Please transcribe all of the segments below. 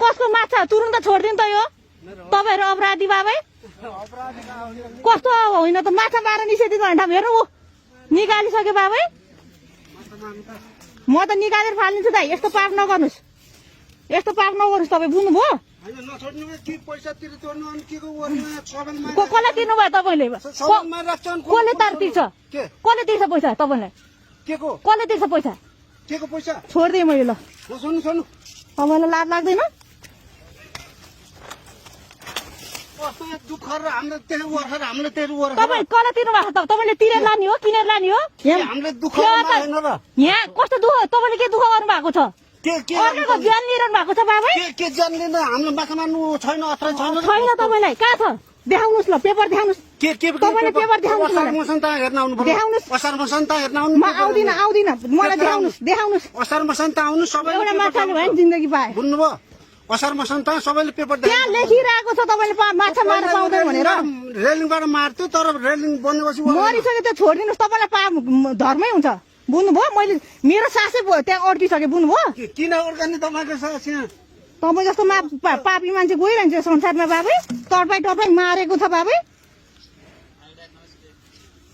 कसको माछा तुरुन्त छोडिदिनु त यो तपाईहरु अपराधी बाबै कस्तो होइन त माछा मारेर निषेधित भन्दा हेर्नु उ निकालिसक्यो बाबै म त निकालेर फालिदिन्छु दाइ यस्तो पाप नगर्नुस् तपाईँ बुझ्नुभयो कसलाई तिर्नु भयो तपाईँले कसले तार तिर्छ कसले तिर्छ पैसा तपाईँलाई कसले तिर्छ पैसा छोडिदिएँ मैले ल तपाईँलाई लाज लाग्दैन तपाईँ कसलाई तिर्नु भएको त तपाईँले तिरेर लाने हो किनेर लाने हो यहाँ कस्तो दुःख तपाईँले के दुःख गर्नु भएको छ अर्काको ज्यान लिइरहनु भएको छ बाबै के ज्यान लिन हामीले माछा मार्नु छैन अथवा छैन तपाईँलाई कहाँ छ देखाउनुहोस् ल पेपर देखाउनुहोस् तपाईँले पेपर देखाउनुहोस् असार मसन त हेर्न आउनु म आउँदिन मलाई देखाउनुहोस् असार मसन त आउनु सबै एउटा माछाले भयो नि जिन्दगी पाए बुझ्नुभयो असार मसन त सबैले पेपर त्यहाँ लेखिरहेको छ तपाईँले माछा मार्न पाउँदैन भनेर रेलिङबाट मार्थ्यो तर रेलिङ बनेपछि मरिसक्यो त्यो छोडिदिनुहोस् तपाईँलाई धर्मै हुन्छ बुझ्नुभयो मैले मेरो सासै त्यहाँ अड्किसक्यो बुझ्नुभयो किन अड्काने तपाईँको सास यहाँ तपाईँ जस्तो पापी मान्छे गइरहन्छ संसारमा बाबै टर्पाई मारेको छ बाबै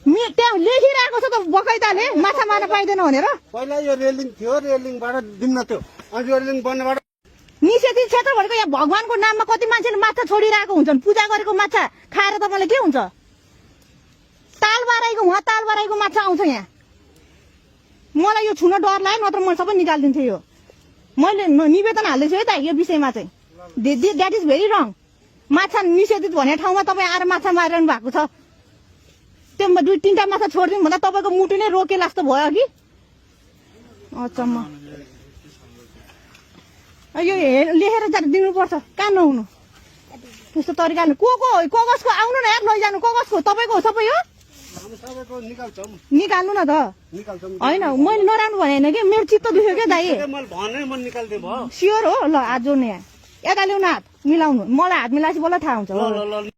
त्यहाँ लेखिरहेको छ त बकैताले माछा मार्न पाइँदैन भनेर पहिला यो रेलिङ थियो रेलिङबाट दिन्न थियो अनि यो रेलिङ बन्नेबाट निषेधित क्षेत्र भनेको यहाँ भगवानको नाममा कति मान्छेले माछा छोडिरहेको हुन्छन् पूजा गरेको माछा खाएर तपाईँलाई के हुन्छ ताल बाराईको माछा आउँछ यहाँ मलाई यो छुन डर लाग्यो नत्र मैले सबै निकालिदिन्थेँ यो मैले निवेदन हाल्दैछु है त यो विषयमा चाहिँ द्याट इज भेरी रङ माछा निषेधित भन्ने ठाउँमा तपाईँ आएर माछा मारिरहनु भएको छ त्यो 2-3टा माछा छोडिदिउँ भन्दा तपाईँको मुटु नै रोकेला जस्तो भयो कि अचम्म यो लेखेर दिनुपर्छ कहाँ नहुनु त्यस्तो तरिकाले कसको आउनु न यार लैजानु कसको तपाईँको हो सबै यो निकाल्नु न त होइन मैले नराम्रो भने होइन कि मेरो चित्त दुख्यो क्या दाइ स्योर हो ल हात जोड्ने यहाँ यता ल्याउनु हात मिलाउनु मलाई हात मिलाएपछि बल्ल थाहा हुन्छ